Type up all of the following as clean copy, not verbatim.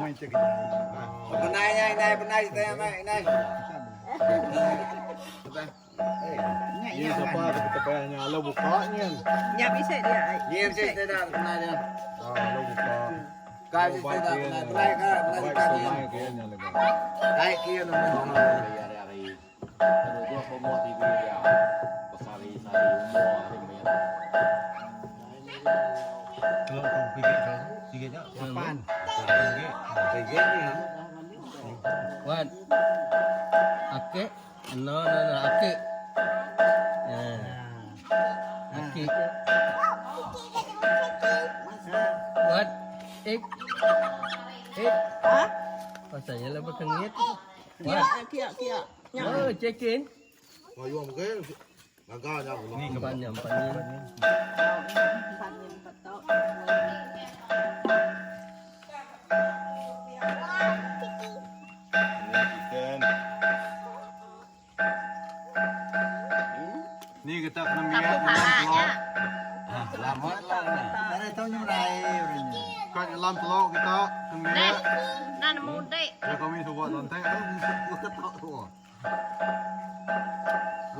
Penai nya inai penai cerita nya inai. Ini siapa kita payah nya lalu buka nya. Nya bisa dia. Ni bisa cerita penai dia. Ah lalu buka. Kai cerita penai penai ka penai cerita dia. Kai kia nama. Wan. Ake. No no no ake. Eh. Ake. What? Ik. Ik. Ha? Pasal lah berkengit. Kia kia kia. Oh, check in. Mayuh mungkin gagal nya. Ni empatnya empatnya. Empat ni empat tau. Ni kita kena mingat dalam Selamat lah. Ada tahu nyurai orangnya. Kat dalam telok kita kena mingat. Nah, nemu dek. Ya kami sebut lantai. Bukan tak tu.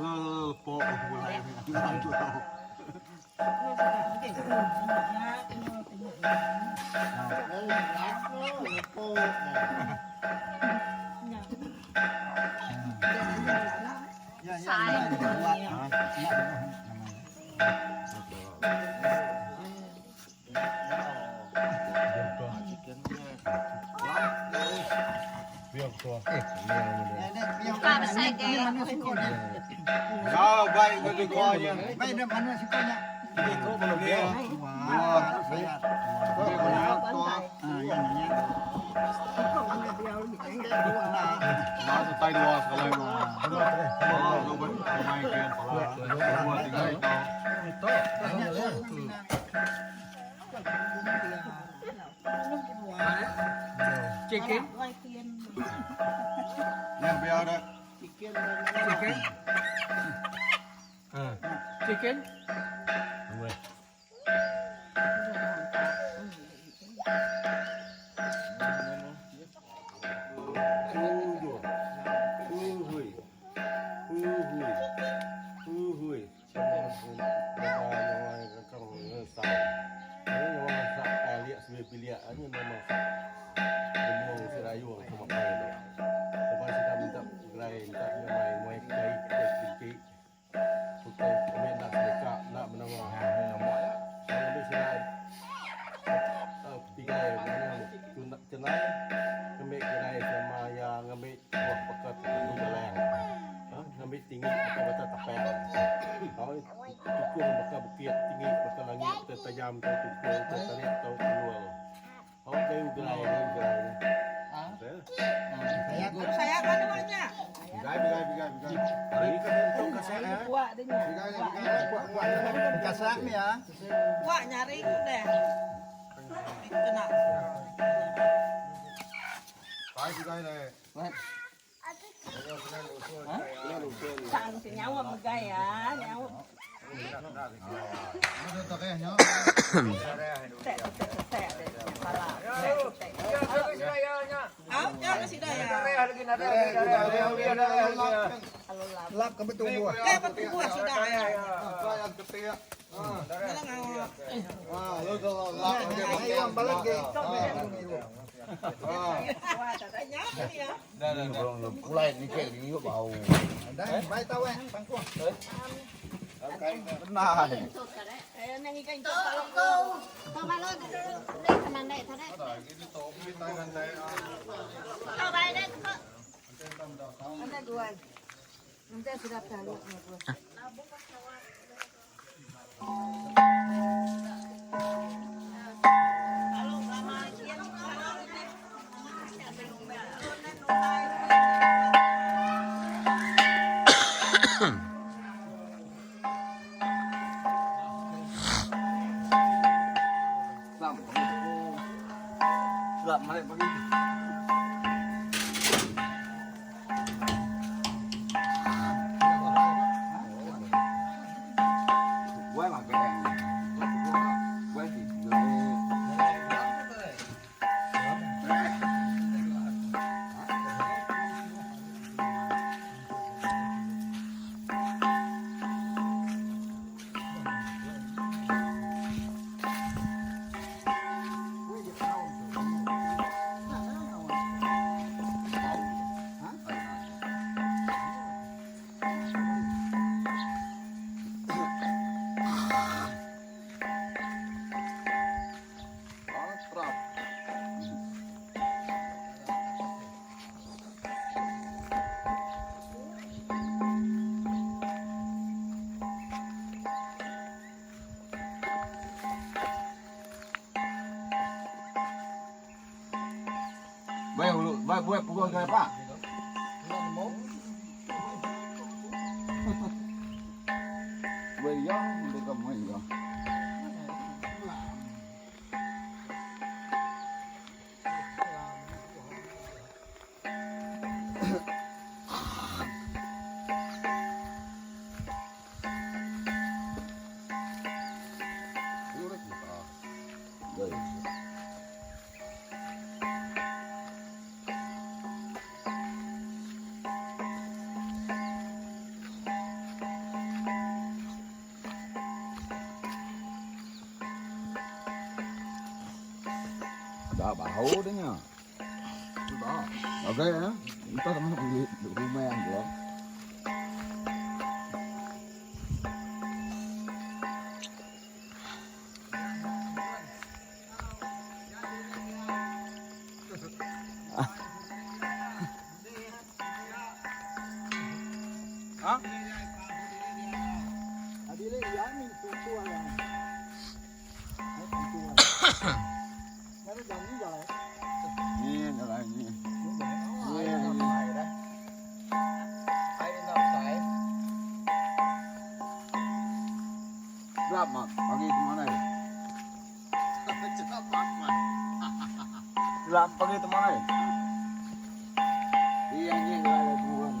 Lalu pok mulai dalam telok. Ya, ya, ya. Biar betul. Buka besar ke? Mana sikonya? Ya baik ke juga nya. Baik dah mana sikonya? Ni. Wah, saya. Ah, ya, ya. Nah, tai dua sekali mo. Oh, lu main kian pala. Dua tiga itu. Check in. Yang biar dah. Chicken. Ah. Chicken. Saya kan namanya. Bigai bigai bigai bigai. Kuat dia nya. Bigai bigai. Kuat kuat. Kasak ni ya. Kuat nyari deh. Kena. Baik bigai deh. Sang si nyawa megai ya, nyawa. Tek tek tek deh. Pala. Tek tek. Au, jangan sida ya. Lap ke betul buah. Eh, betul buah sudah ya. Yang ketiak. Dalam ngau. Ah, lu kalau lap aja Ayam balik ke. Wah, tak tanya ni ya. Kulai ni ke ni bau. Dah, baik tahu eh, pangkuah. Benar. Eh, nang ikan Tô, tô. Tô ba lô, đây thằng này thằng này. Tô bay đây, tô. Nanti dua. Nanti sudah balik. Lap balik pagi. Gue makan. Gue sih. Bai ulu, bai buai pukul ke apa? Bai yang mereka main ya. Dah bau dah nya. Okey ya. Entah sama rumah yang tu. Gelap mak, pagi ke mana? Gelap pagi ke mana? Iya ni kalau turun.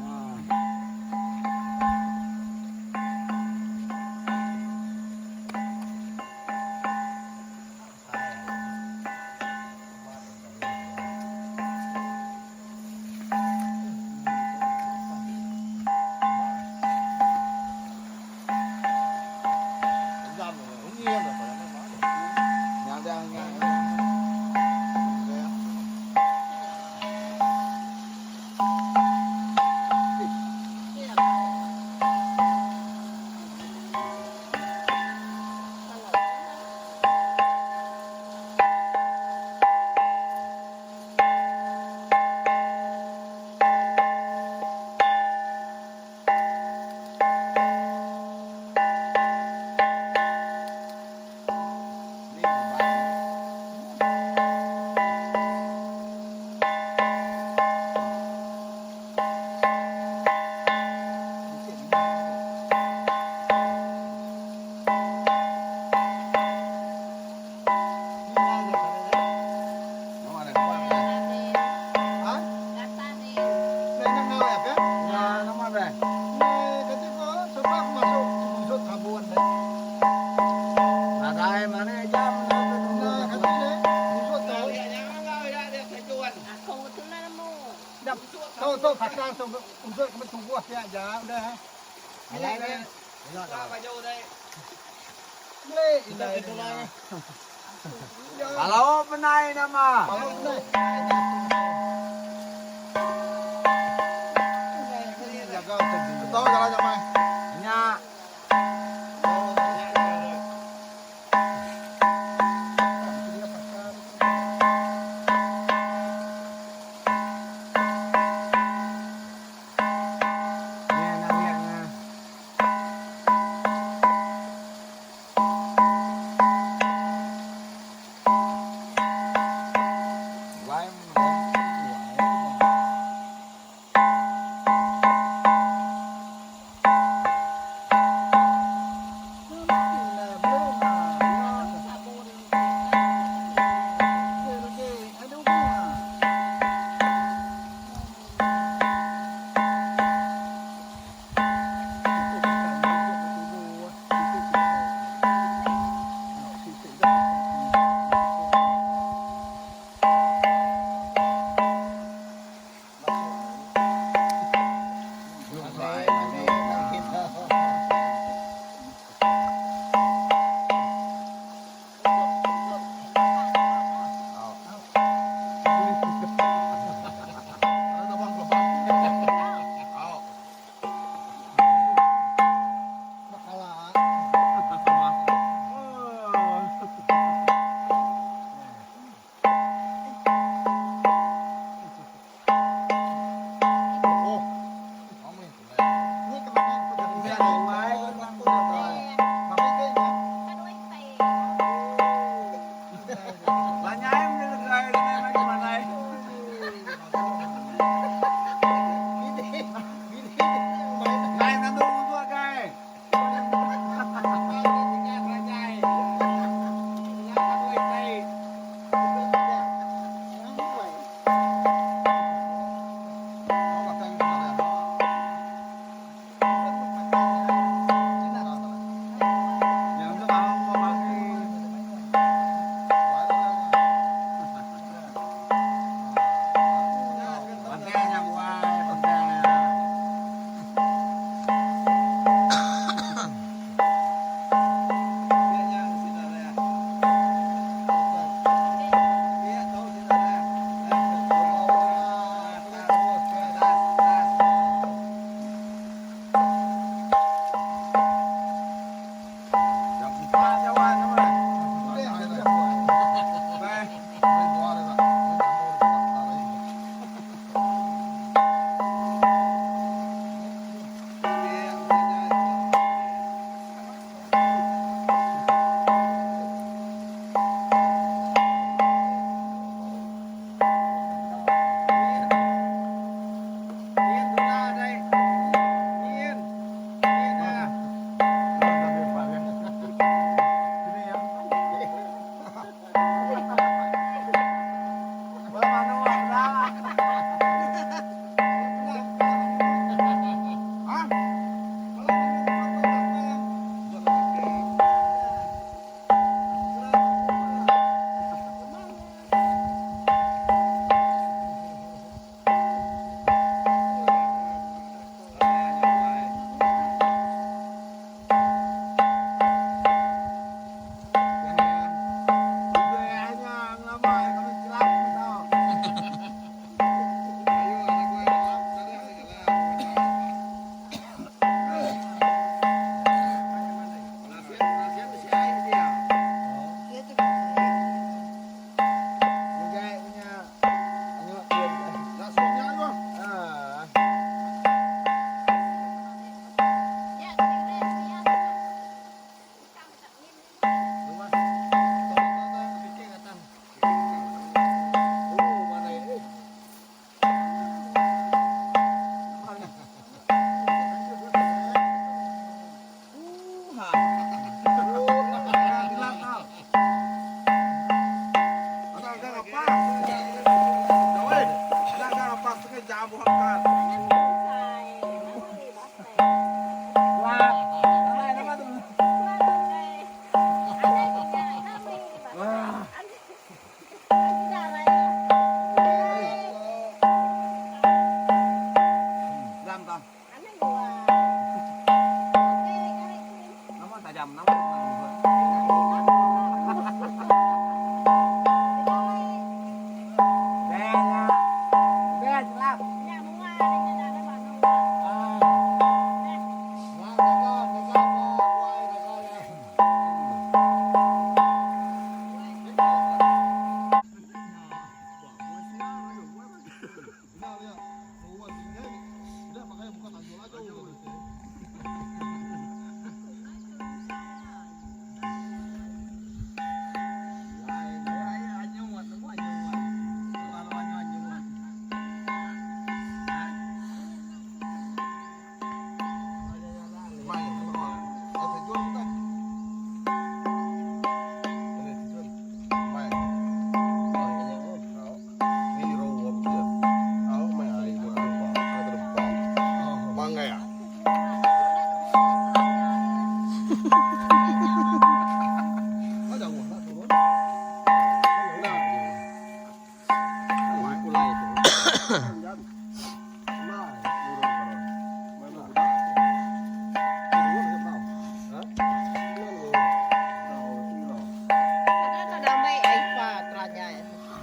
Kalau penai nama. Nya. Nya nak nya.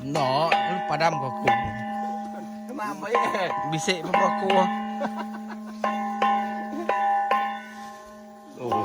Enda padam ko aku. Bisi pun aku. Oh,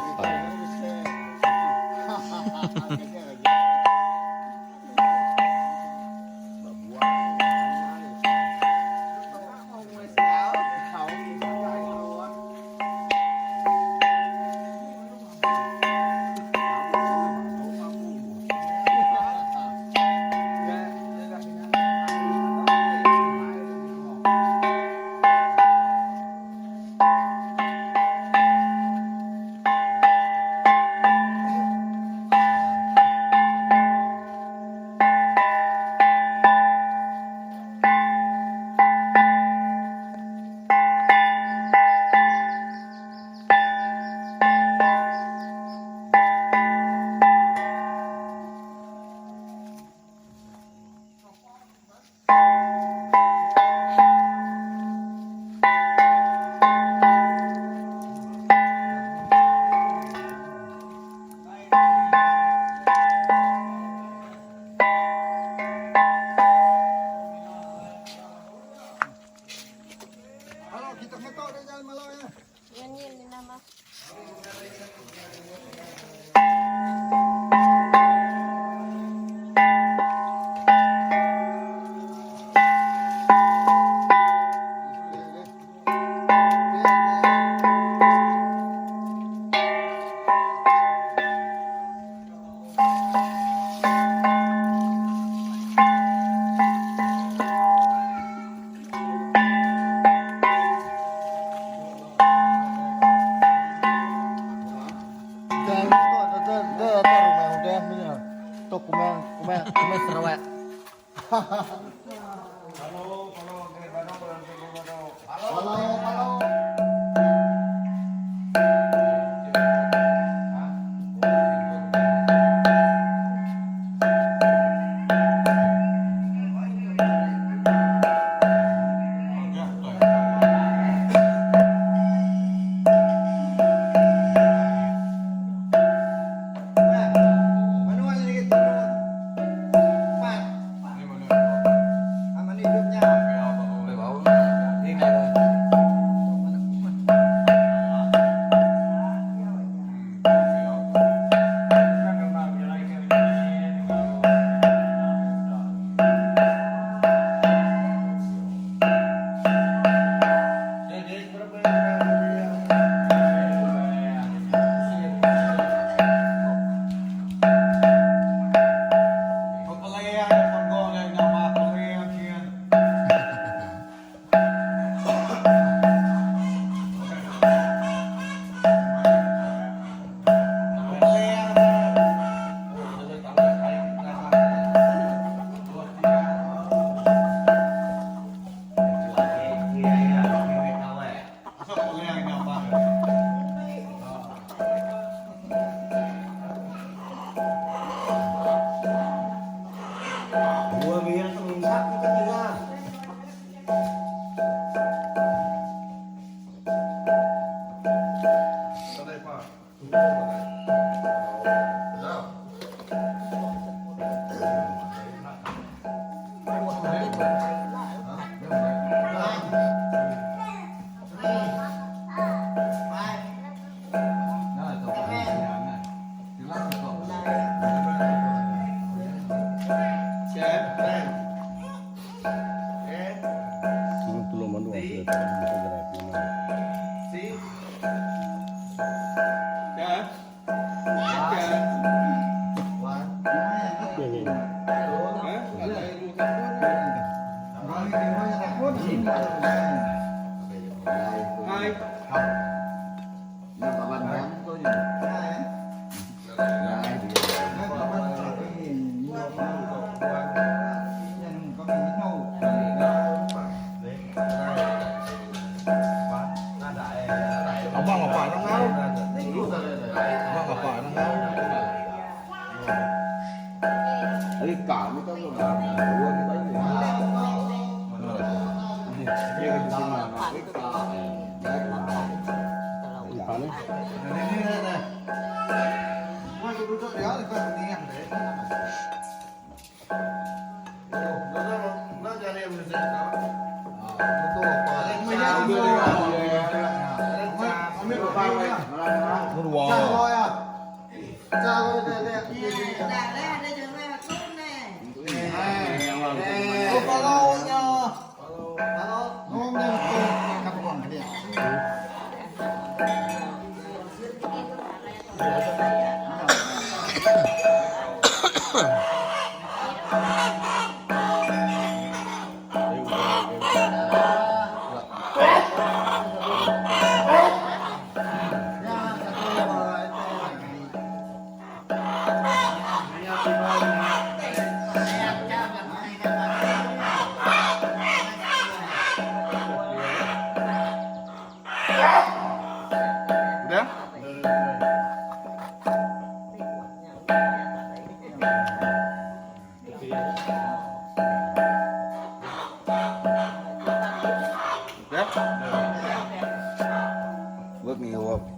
Bước nhiều không?